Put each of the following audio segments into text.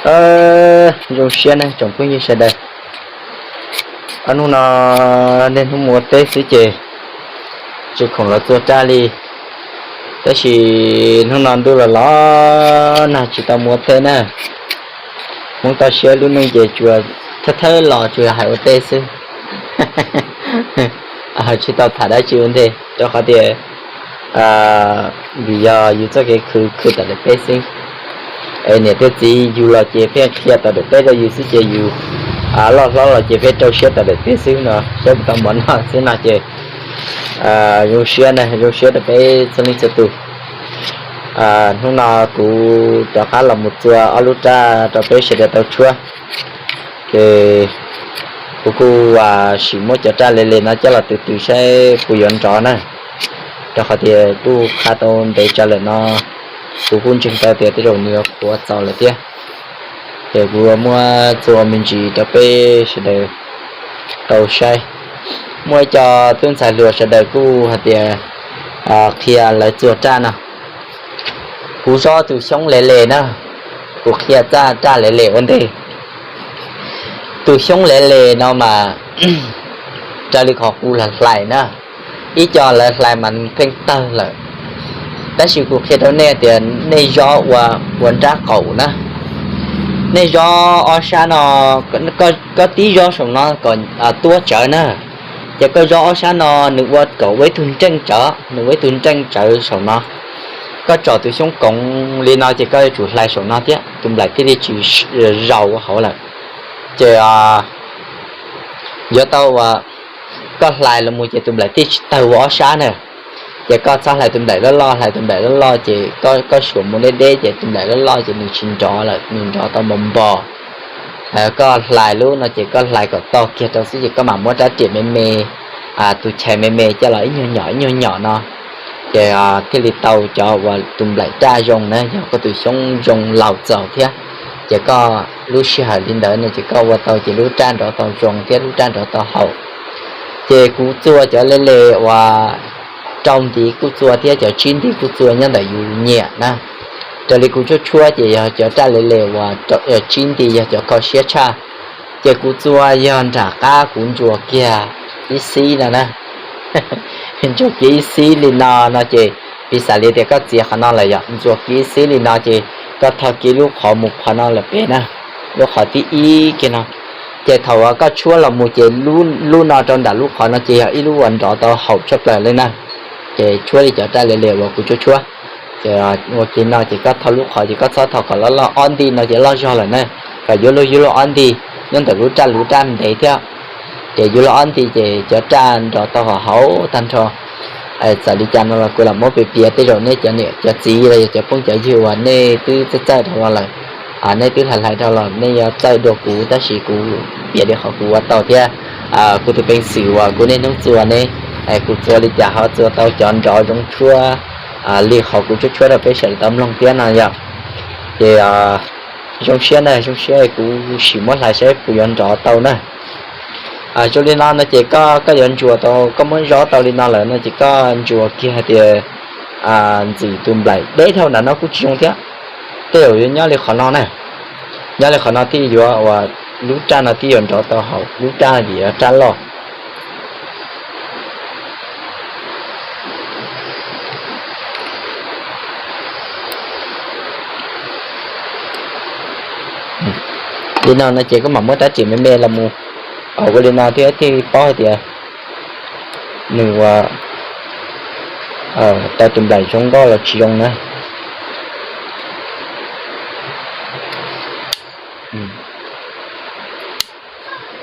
Zoo siab na tsoom phooj ywg sawv daws. Ob hnub no niaj hnub mus ua teb xwb ces tsis khoom los txua raj li. Tab sis hnub no ntuj los los nag tsis tau mus ua teb na. Hmoob toj siab lub neej ces tsuas thawj thawj los tsuas hais ua teb xwb. Tsis tau tham dab tsi ua ntej rau qhov tias vim yog yus txoj kev khwv khwv tom daim teb xwb. Es niam thiab txiv yug los ces pheej qhia tom daim teb rau yus xwb ces yus loj hlob los ces pheej rau siab tom daim teb xwb no, saib puas tau mov noj xwb no ces zoo siab na, zoo siab rau peb txhua leej txhua tus. Hnub no kuv rov qab los mus txua ob lub raj rau peb sawv daws tau tshuab. Ces kuv kuj sim muab cov raj le le no coj los tw tw saib puas yuav nrov na. Rau qhov tias kuj qha tau ntev tsawv lawm no, kuv kuj ntseeg tau tias tej zaum nws yuav qhuav txaus lawm thiab. Ces kuv muab txua me ntsis rau peb sawv daws tau saib. Muaj ib co tub ntxhais hluas sawv daws kuj hais tias qhia lawv txua raj no. Kuv zob tus xyoob le le na, kuv qhia txaj raj le le ua ntej. Tus xyoob le le no mas raws li qhov kuv hlais na, ib co lawv hlais mas pheej tawg lawm. Tab sis kuv qhia rau nej tias nej zob ua nrab qaum na. Nej zob ob sab no, koj tib zob saum no kom tuab tsawv na. Ces koj zob ob sab no nws ua kom ua ib tug nreej tsawv, nws ua ib tug nreej tsawv saum no. Koj tsom tus xyoob koov li no ces koj yuav tsum hlais saum no thiab tus nplaim thiaj li tsis zaus ua hauv lawm. Ces yuav tau ua, koj hlais los mus ces tus nplaim thiaj tsis tawg ua ob sab na. Ces koj txhob hlais tus nplaim loj loj, hlais tus nplaim loj loj ces koj suam mus deb deb ces tus nplaim loj loj ces nws tsis nrov lawm, nws nrov tau npos npos. Koj hlais lub no ces koj hlais kom tog kiag rau xwb ces koj mam muab rab riam me me, tus chais me me coj los ib nyuag nyom ib nyuag nyom no, ces thiaj li tau cov uas tus nplaim raj zoo na, yog koj tus xyoob zoo laus txaus thiab. Ces koj lub sij hawm li ntawd no ces koj ua tau ces lub raj nrov tau zoo thiab lub raj nrov tau haum. Ces kuv txua cov le le uas rau ntiv kuj txua thiab cov tsib ntiv kuj txua nyob ntawm yus nyiam na. Raws li kuv tshuab tshuab ces yog cov raj le le uas tsib ntiv yog cov kho siab tshaj. Ces kuv txua yog nram qab kuv ntsuas kiag ib xib no na. Ntsuas kiag ib xib li no no ces piv xam li tias koj txiav qhov no lawm yom, ntsuas kiag ib xib li no ces koj tho kiag lub qhov mus qhov no lawm pem na, lub qhov thib ib kiag no. Ces thaum uas koj tshuab los mus ces lub no rau nram lub qhov no ces yog ib lub uas nrov tau haum tshaj plaws li na. Ces tshuab li cov raj le le uas kuv tshuab tshuab. Ces ua kiag no ces koj tho lub qhov ces koj txhob tho kom loj loj, ob nti no ces loj zog lawm na, kom yuav luag yuav luag ob nti nyob ntawm lub raj lub raj ntev thiab. Ces yuav luag ob nti ces cov raj nrov tau haum haum tag nrho. Txawm li cas no los kuv lam muab piav piav tej zaum nej cov niam cov txiv los yog cov phooj cov ywg uas nej twb txawj txawj dhau los lawm, nej twb hlais hlais dhau los nej yuav txawj dua kuv, tab sis kuv piav li qhov kuv ua tau thiab. Kuv tus peev xwm uas kuv niaj hnub txua ne, kuv txua li cas ho txua tau cov nrov zoo tshuab li qhov kuv tshuab tshuab rau peb sawv daws tau mloog thiab no yom. Ces zoo siab na, zoo siab kuv sim muab hlais saib puas yuav nrov tau na. Zoo li no no ces koj, koj yuav ntsuas tau, koj muab zob tau li no lawm no ces koj ntsuas kiag hais tias ntxim tus nplaim deb dhau nram no kuj tsis zoo thiab. Tej zaum yuav nyob li qhov no na, nyob li qhov no thiaj yuav uas lub raj no thiaj yuav nrov tau haum lub raj vim yog raj loj. Li no no ces koj mam muab rab riam me me los mus, ua li no thiab thiaj paub hais tias nws ua tau tus nplaim zoo nkauj los tsis zoo na.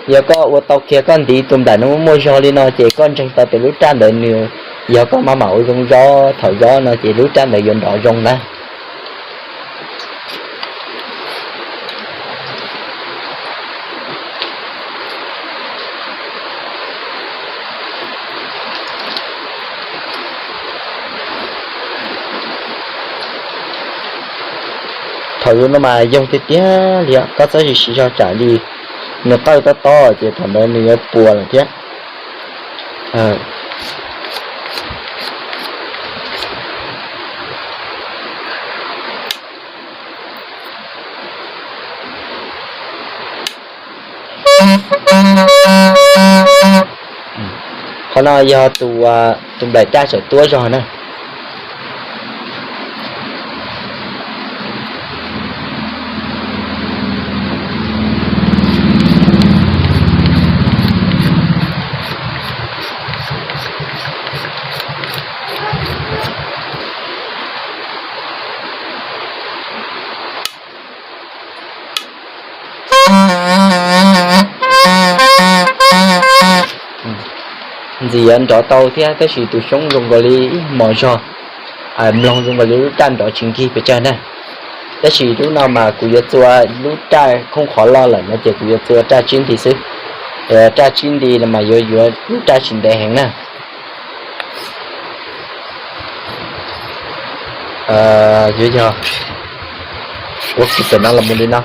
Yog koj ua tau kiag koj ntiv tus nplaim no muaj zog li no ces koj ntseeg tau tias lub raj ntawd nws, yog koj maj mam ua zoo zob thaum zob no ces lub raj ntawd yuav nrov zoo na. Thaum zoo no mas yoog tiag tiag li, koj txhob siv zog tsam li nws qawj tob tob ces thaum ntawd nws yuav puas lawm thiab. Qhov no yog tus, tus nplaim raj tseem tuab zog na. Ntxim yuav nrov tau thiab tab sis tus xyoob zoo nkaus li ib hmos zog, mloog zoo nkaus li lub raj nrov tsis nkig pes tsawg na. Tab sis lub no mas kuv yuav txua lub raj khoob qhov loj lawm no ces kuv yuav txua raj tsib nti xwb. Raj tsib nti no mas yuav yuav lub raj tsis ntev heev na. Yuav yog ua kiag pem no los mus li no.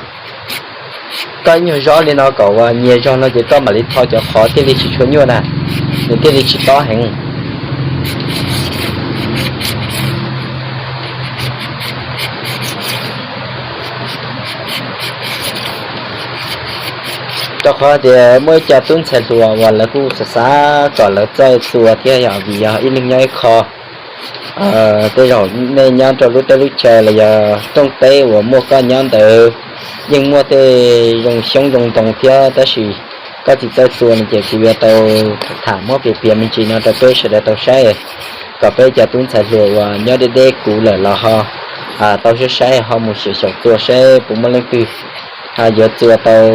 Koj ib nyuag zob li no kom uas nyias zog no ces koj mam li tho cov qhov thiaj li tsis tshua nyuaj na, nws thiaj li tsis tob heev. Rau qhov tias muaj ib co tub ntxhais hluas uas lawv kuj xav xav kom lawv txawj txua thiab yog vim yog ib leeg nyob ib qho. Tej zaum nej nyob rau lub teb lub chaw los yog rooj teb uas muaj koj nyob ntawd yeej muaj tej zoo xyoob zoo ntoo thiab tab sis koj tsis txawj txua no ces kuv yuav tau tham muab piav piav me ntsis no rau peb sawv daws tau saib, kom peb cov tub ntxhais hluas uas nyob deb deb kuv lawm los ho tau saib saib ho mus xyaum xyaum txua saib puas muaj leej twg yuav txua tau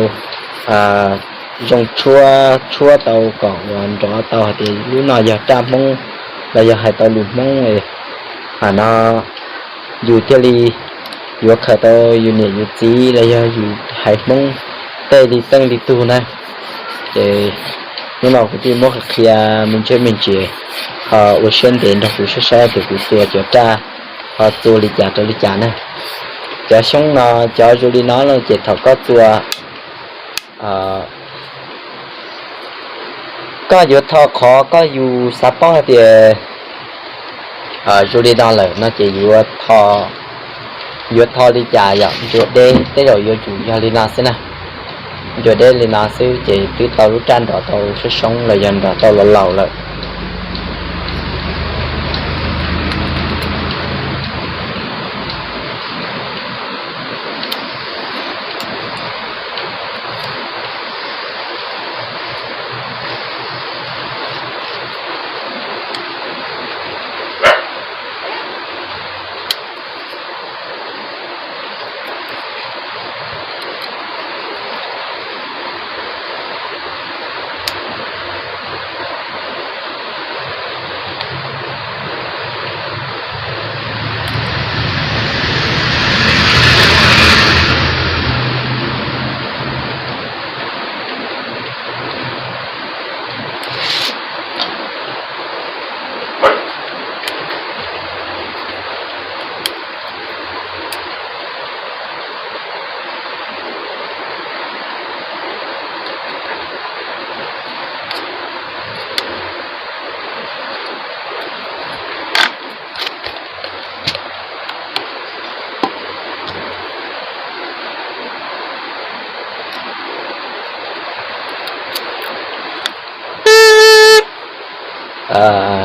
zoo tshuab tshuab tau kom uas nrov tau hais tias lub no yog raj Hmoob los yog hais tau lus Hmoob. Ham no yus thiaj li yuav khaws tau yus niam yus txiv los yog yus haiv Hmoob tej li xeej li tug na. Ces hnub no kuv thiaj muab qhia me ntsis me ntsis, ho ua siab ntev nrog kuv saib saib tias kuv txua cov raj ho txua li cas rau li cas na. Cov xyoob no cov zoo li no no ces thaum koj txua koj yuav tho qhov koj yus xav paub hais tias zoo li no lawm no ces yuav tho li cas yom, ntsuas deb tej zaum yuav tsum yog li no xwb na. Ntsuas deb li no xwb ces twb tau lub raj nrov tau soob soob los yog nrov tau laus laus lawm.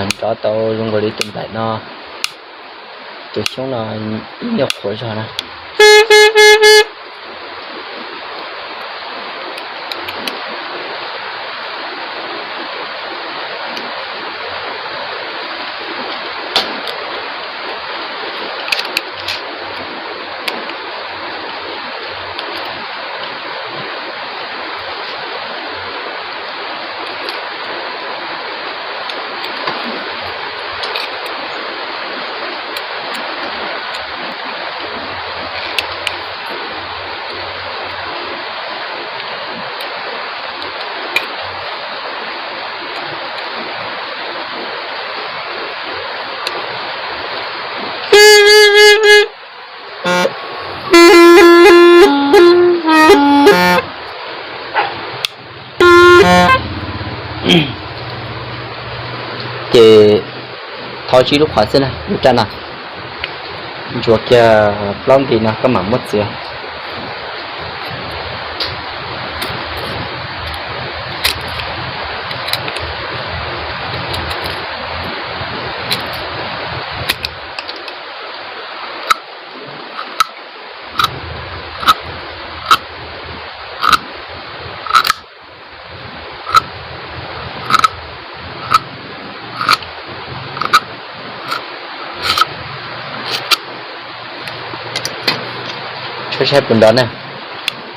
Nrov tau zoo nkaus li tus nplaim no, tus xyoob no ib nyuag qhuav zog na. Ces thov tsib lub qhov xwb na, lub raj no ntsuas kiag plaub nti no koj mam muab txiav. Saib saib puas nrov na.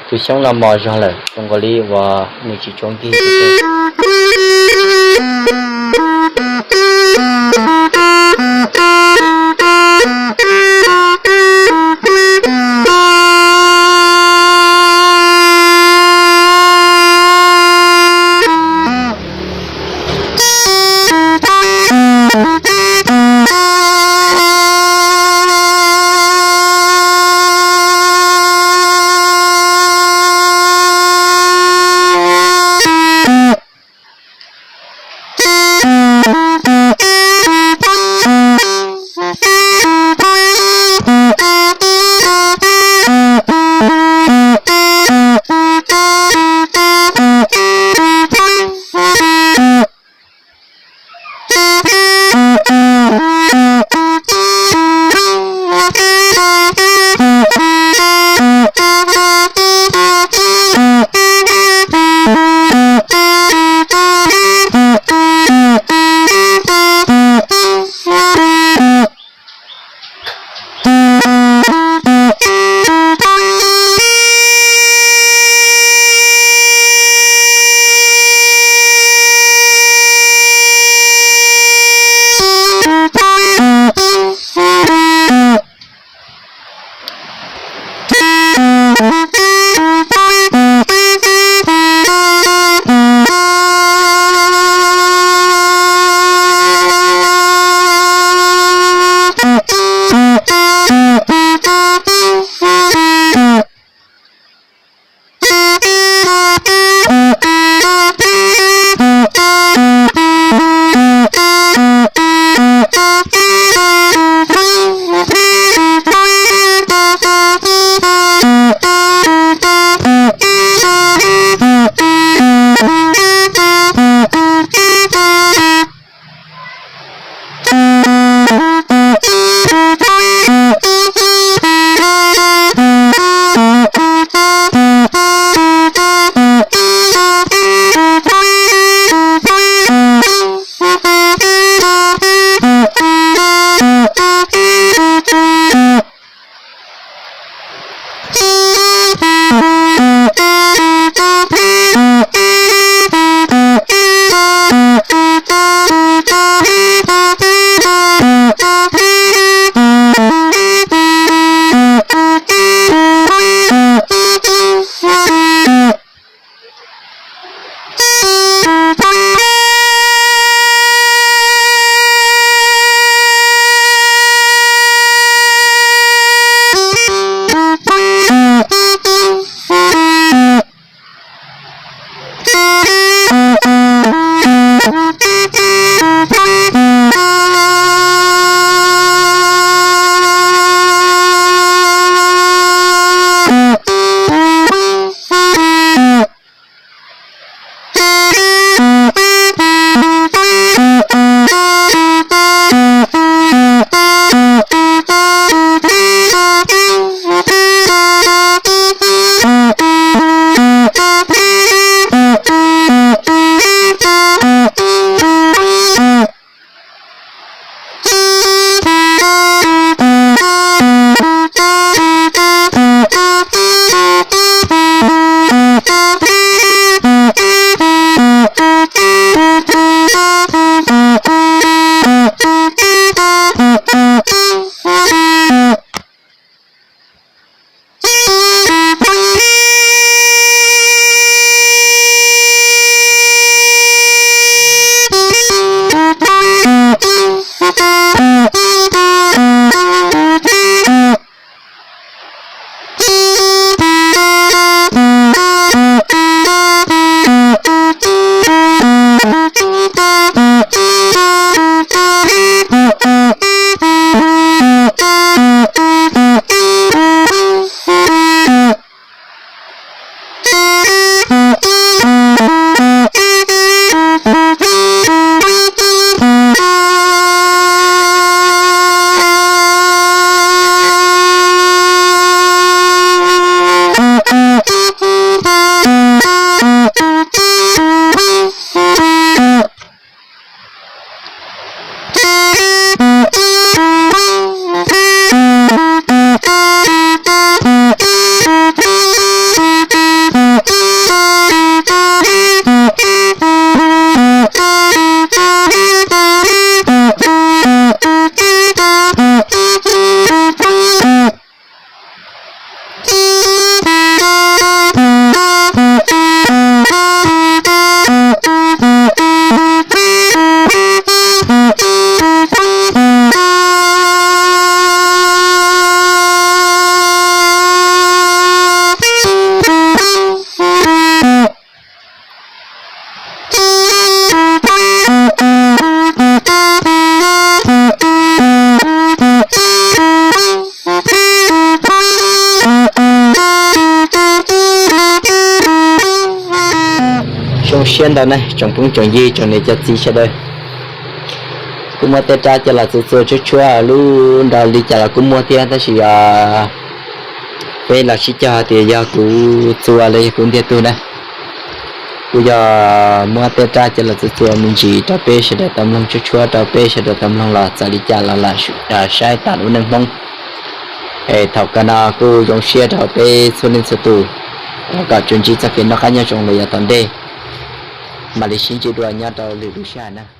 Tus xyoob no mos zog lawm, zoo nkaus li uas nws tsis tshua nkig. Zoo siab ntau na tsoom phooj tsoom ywg tsoom niam tsoom txiv sawv daws. Kuj muab tej rab coj los txua txua tshuab tshuab lub nrau li cas los kuj muaj thiab, tab sis yog peb los sib cog tias yog kuv txua los yog kuv ntiag tug na. Kuj yog muab tej rab coj los txua txua me ntsis rau peb sawv daws tau mloog, tshuab tshuab rau peb sawv daws tau mloog los txawm li cas los lam saib tas lub neej Hmoob. Es thaum kawg no kuj zoo siab rau peb txhua leej txhua tus, kom tsuas ntsib txoj kev noj qab nyob zoo los yav tom ntej, mam li sib ntsib dua nyob rau lwm lub sij hawm na.